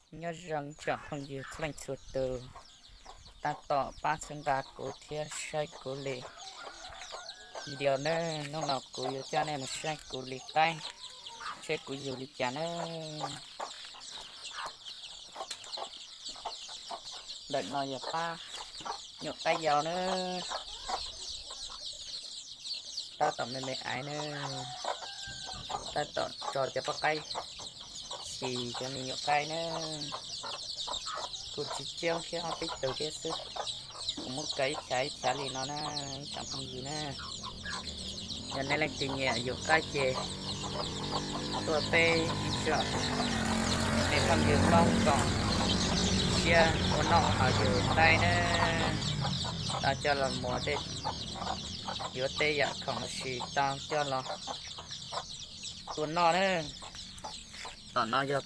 Nyob zoo tsoom phooj ywg txhua leej txhua tus, tab tom pab txhawb nqa kuv thiab saib kuv li video na. Hnub no kuv yuav coj nej mus saib kuv li qaib, seb kuv yug li cas na. Ntawm no yog pab nyuam qaib yau na, tab tom me me aiv na, tab tom tso cov poj qaib xis cov me nyuam qaib na. Kuj tsis coob thiab, ob peb tug thiab xwb. Kuv muab kaw ib chav ib chav li no na, ib tsoom phooj ywg na. Yog nej leej twg nyiam yug qaib ces tuaj peb ib tsoom me phooj ywg Hmoob koom siab ua noj haus yug qaib na. Tau coj los muas tej, yuav tej yam khoom lossis tau coj los tua noj na. Tom no yog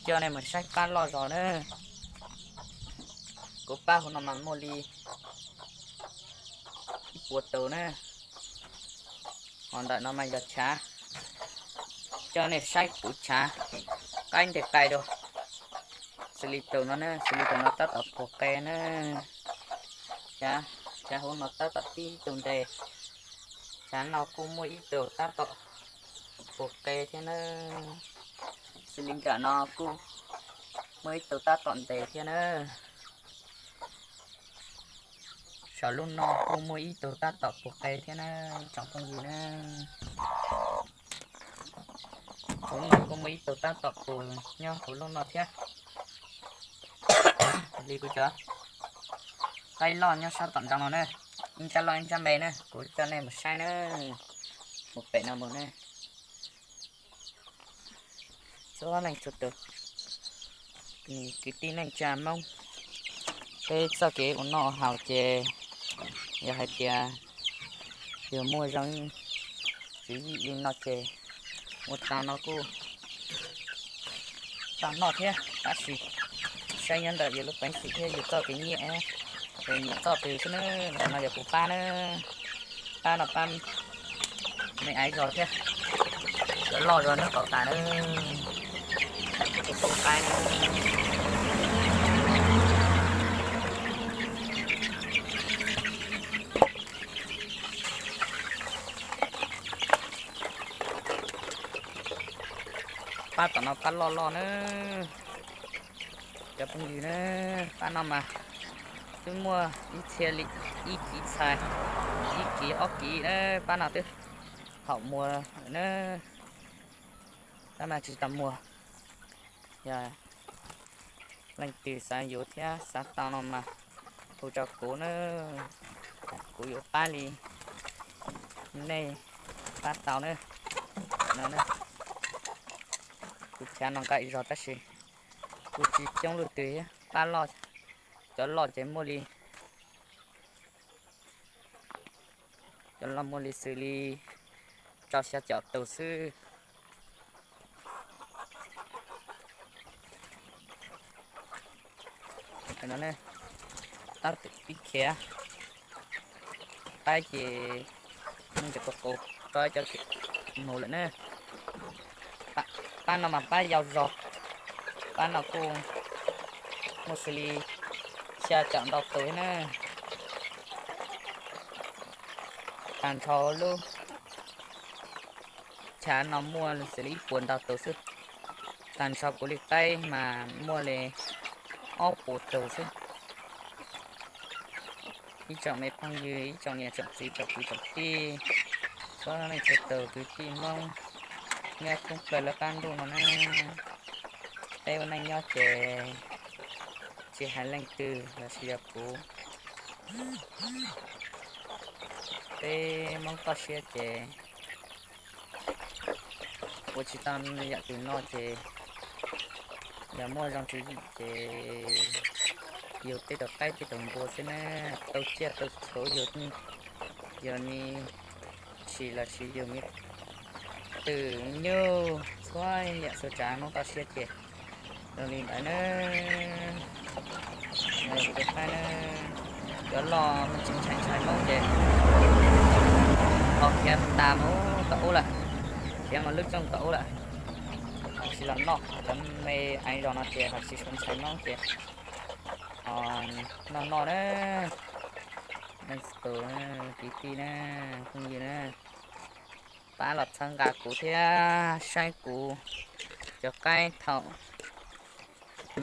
coj nej mus saib pab loj zog na. Kuv pab hauv no mas muaj li ib puas tus na. Ho ntawm no mas yog chav, coj nej saib kuv chav qaib nteg qai dua. Xws li tus no na, xws li tus no tab tom puag qe na. Chav, chav hauv no tab tom tib tus ntes. Chav no kuj muaj ib tug tab tom puag qe thiab na. Xws li nram no kuj muaj ib tug tab tom ntes thiab na. Saum lub no kuj muaj ib tug tab tom puag qe thiab na, tsoom phooj ywg na. Hauv no kuj muaj ib tug tab tom puag nyob hauv lub no thiab. Li kuv cov qaib loj nyob sab tom ntoo no na, ib ntsab loj ib ntsab me na, kuv coj nej mus saib na, mus pem no mus na. Txhua leej txhua tus, kwv tij neej tsa Hmoob, peb txoj kev ua noj haus ces yog hais tias yus muaj zoo tswv yim li no ces ua tau no kuj tau noj thiab, tab sis saib nyob ntawm yus lub peev xwm thiab yus txoj kev nyiam, yus nyiam txoj twg xwb na. Ntawm no yog kuv pab na, pab no pab me aiv zog thiab, cov loj zog nyob tom tas na, kuv pab qaib na. Pab tom no pab loj loj na, cov phooj ywg na, pab no mas twb muaj ib txhia li ib kiv txhais, ib kiv ob kiv na, pab no twb haum muag lawm na, pab mas tsis tau muag. Yog leej twg xav yuav thiab xav tau no mas hu rau kuv na, kuv yuav pab li nej pab tau na. No, kuv chav no nqaim zog tab sis kuj tsis coob leej twg thiab, pab loj, cov loj ces muaj li, cov loj muaj li xws li rau xya caum tus xwb. Tab tom pib khiav, qaib ces cov qus qus tso cov khiav mus lawm na. Pab no mas pab yau zog, pab no kuj muaj xws li xya caum ntau tus thiab na. Tag nrho lub chav no muaj xws li ib puas ntau tus xwb. Tag nrho kuv li qaib mas muaj li ob puas tus xwb. Ib tsoom me phooj ywg, ib tsoom niam tsoom txiv, tsoom kwv tsoom tij, txhua leej txhua tus kwv tij Hmoob nyob thoob plaws lawv qab ntuj no na, peb ua neej nyob ces tsis hais leej twg los sis yog kuv, peb Hmoob toj siab ces ua tsis tau yam twg no ces yog muaj zoo tswv yim ces yug tej tug qaib tej tug npua xwb na, tau tsiaj tau txhu yug, yog me ntsis los sis yug me twm me nyuj, txhua yam txhua tsav Hmoob toj siab ces zoo li ntawd na. Cov loj muaj tsis ntshai ntshai Hmoob ces ho khiav tas mus tom ub lawm, khiav mus lub rooj tom ub lawm. Tsis los noj cov me ev zos no ces ho tsis suav ntxhais noob ces ho noj noj na. Leej txhua tus, kwv tij na, phooj ywg na, pab los txhawb nqa kuv thiab saib kuv cov qaib thaum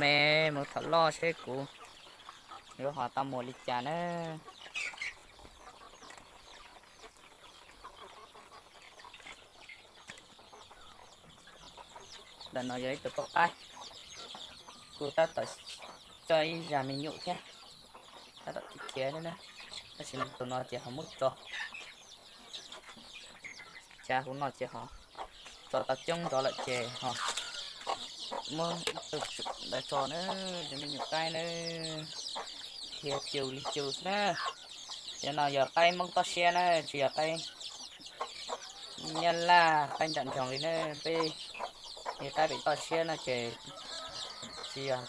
me mus thaum loj seb kuv yuav ho tau muag li cas na. Ntawm no yog ib tug poj qaib, kuj tab tom coj ib zag me nyuam thiab, tab tom khiav khiav thiab na. Tab sis tus no ces ho muab tso, chav hauv no ces ho tso tau coob ntov lawm ces ho muab ib tug ntawd tso na, cov me nyuam qaib na, khiav cu li cu xwb na. Cov no yog qaib Hmoob toj siab na, tsis yog qaib Nyab Laj qaib nram nroog li na. Peb li qaib pem toj siab no ces tsis yog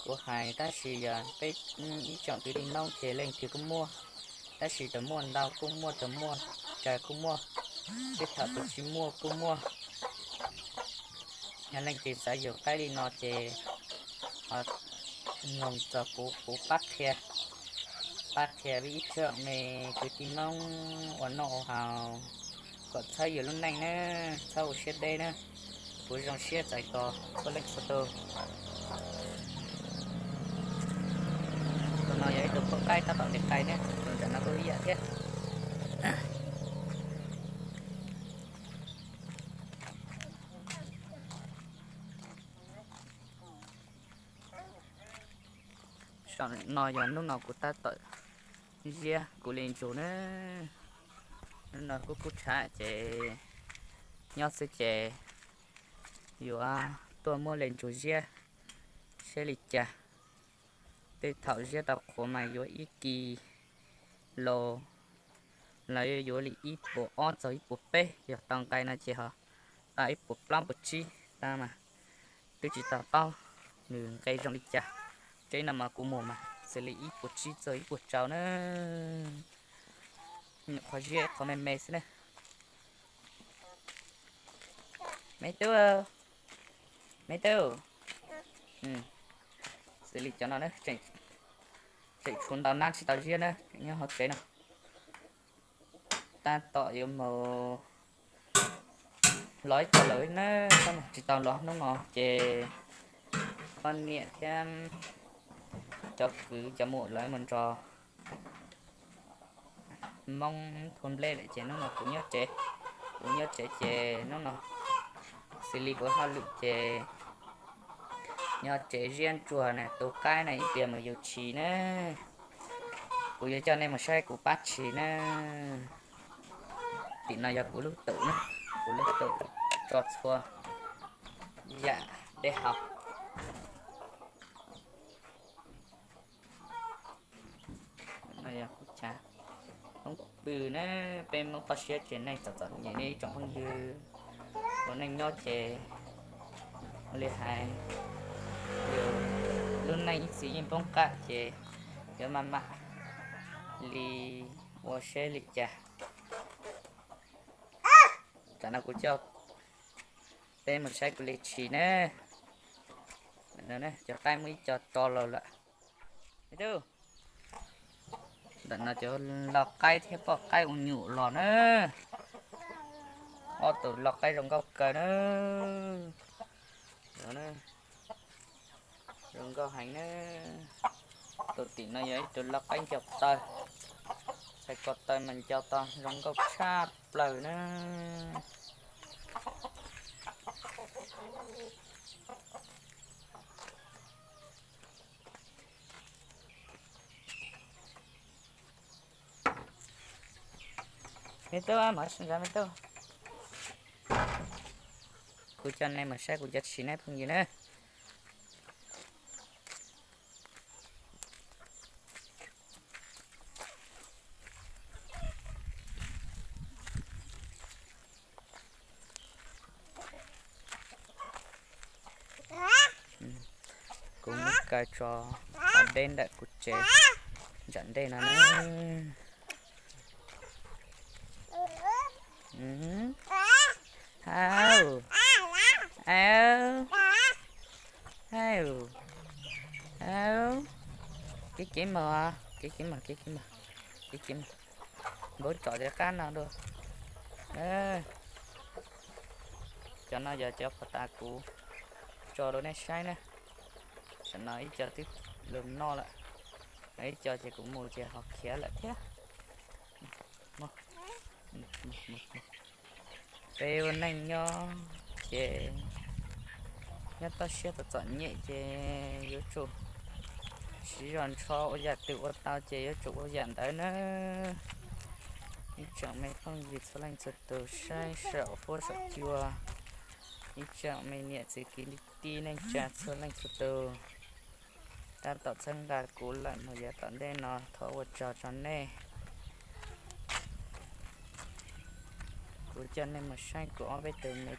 kuv hais, tab sis yog peb ib tsoom kwv tij Hmoob ces leej twg kuj muaj, tab sis cov muaj ntau kuj muaj, cov muaj tsawg kuj muaj, tej thaum tus tsis muaj kuj muaj. Yog leej twg xav yug qaib li no ces ho noog txog kuv, kuv pab qhia, pab qhia peb ib tsoom me kwv tij Hmoob ua noj ua haus kom txhawb yus lub neej na, txhob ua siab deb na. Kuv zoo siab txais tos txhua leej txhua tus. Tus no yog ib tug poj qaib tab tom li qai thiab, tus nram no kuj ib yam thiab. Saum no yog hnub no kuv tab tom ziab kuv li ntsus na. Hnub no kuj kub tshav ces nyob xwb ces yuav tuaj muab li ntsus ziab seb li cas. Tej thaum ziab tau qhuav mas yuav ib kis los, los yuav li ib puas ob txog ib puas peb, yog tau nqe no ces ho tau ib puas plaub puas tsib tag mas twb tsis tau paub nws nqe zoo li cas. Tseeb no mas kuv mus mas xws li ib puas tsib txog ib puas rau na. Nyuam qhuav ziab qhov me me xwb na. Me tub, me tub. Xws li cov no na, tseem tshuav ntau nab tsis tau ziab na, nyob hauv tsev no. Tab tom yuav mus los ib co lawm na, tsis tau los hnub no ces poj niam thiab cov kwv cov muam lawv mus nrog Hmoob thua nplej lawm ces hnub no kuv nyob tsev. Kuv nyob tsev ces hnub no xws li kuv hauj lwm ces nyob tsev ziab ntsuag na, tu qaib na, ib pliag mus yug tshis na. Kuv yuav coj nej mus saib kuv pab tshis na. Tim no yog kuv lub tawm na, kuv lub tawm tso txhua yam dej haus. No yog kuv chav Hmoob pw na, peb Hmoob toj siab ces neeg txom txom nyem ne ib tsoom phooj ywg. Ua neej nyob ces ua li hais, yus lub neej ib txhis yeej poob qab ces yuav maj mam li ua seb li cas. Tam no kuv coj peb mus saib kuv li tshis na. Cov qaib muaj ib co tso los lawm. Ntawm no cov lau qaib thiab poj qaib ua nyuam los na. Ob tug lau qaib zoo nkauj kawg na. Zoo nkauj heev na. Tus tim no yog ib tug lau qaib ncau taw. Txhais ko taw mas ncau tau zoo nkauj tshaj plaws na. Me tub, me tub, kuv coj nej mus saib kuv cov tshis na phooj ywg na. Kuv muab kaw tso deb ntawm kuv tsev ntsam ntej no na. Hau, Au, au, au. Kev kev mas, kev kev mas, kev kev mas, kev kev mas. Npau tsom tej qab no dua. Cov no yog cov pov tas kuv tso rau nej saib na. Tam no ib co twb los noj lawm, ib co ces kuv mus ces ho khiav lawm thiab. Peb ua neej nyob ces nyob toj siab txom txom nyem ces yuav tsum siv zog nrho, ua yam twg ua tau ces yuav tsum ua yam ntawd na. Ib tsoom me phooj ywg txhua leej txhua tus saib saum huab saum cua, ib tsoom me niam txiv kwv tij neej tsa txhua leej txhua tus, tab tom txhawb nqa kuv lawm mus yav tom ntej no thov ua tsaug rau nej. Kuv coj nej mus saib kuv ob peb tug me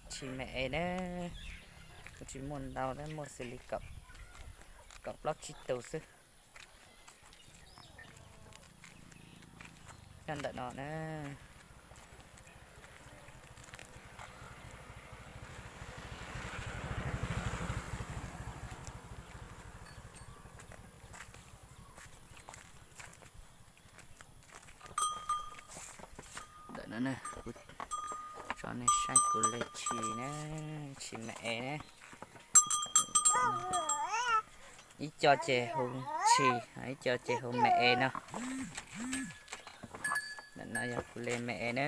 tshis me es na. Kuv tsis muaj ntau, muaj xws li kaum plaub tsib tus xwb. Nyob ntawm no na. Ntawm no kuv tso nej saib kuv li tshis na, tshis me es na. Ib co ces hu tshis, ib co ces hu me es no. Ntawm no yog kuv li me es na.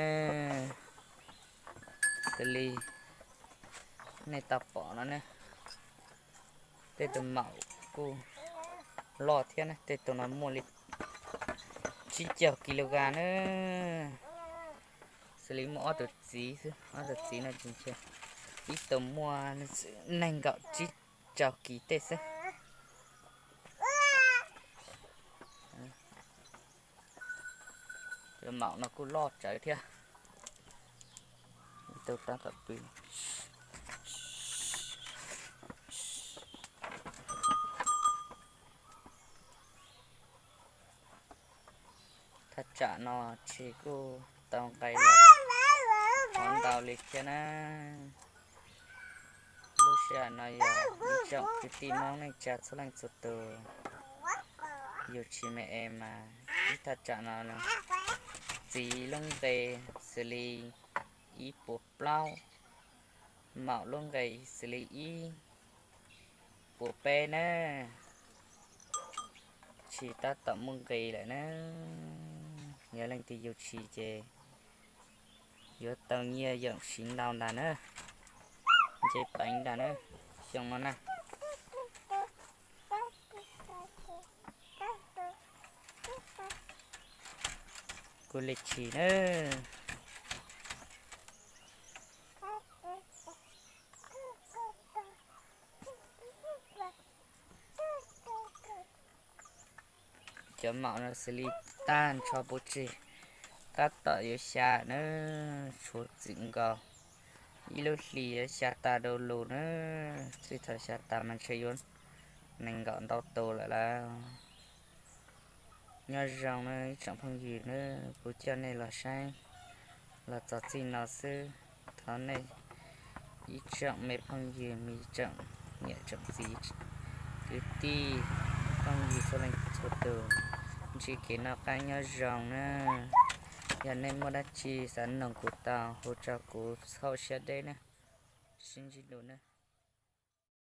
Xws li nej tau pom no ne, tej tus maum kuj loj thiab ne, tej tus no muaj li tsib caug kis lus kas na. Xws li muaj ob tug txiv xwb, ob tug txiv no ces ib tug muaj nees nkaum tsib caug kis tej xwb. Tus maum no kuj loj tsawv thiab. Ib tug tab tom pw. Thaj tsam no tshis kuj tau nqe lawm, qhov ntau li thiab na. Lub sij hawm no yog ib tsoom kwv tij Hmoob neej tsa txhua leej txhua tus, yug tshis me es mas ib thaj tsam no txiv lub nqe xws li ib puas plaub, maum lub nqe xws li ib puas peb na. Tshis tab tom muaj nqis lawm na. Yog leej twg yug tshis ces yuav tau nyiaj yoom siv ntau ntag na. Nce peev ntag na, xyoo no na. Kuv li tshis na. Cov maum no xws li tag nrho puv tsig, tab tom yuav xya na, tshuav txwm nkaus, ib lub hlis yuav xya tas du lug na, txij thaum xya tas mas ntshe yuav nees nkaum ntau tus lawm lauj. Nyob zoo na ib tsoom phooj ywg na, kuv coj nej los saib los txog txij no xwb. Thov nej ib tsoom me phooj ywg, me tsoom niam tsoom txiv, kwv tij, phooj ywg txhua leej txhua tus ntsib kev noj qab nyob zoo na. Yog nej muaj dab tsi xav noog kuv tau hu rau kuv txhob siab deb na. Sib ntsib dua na.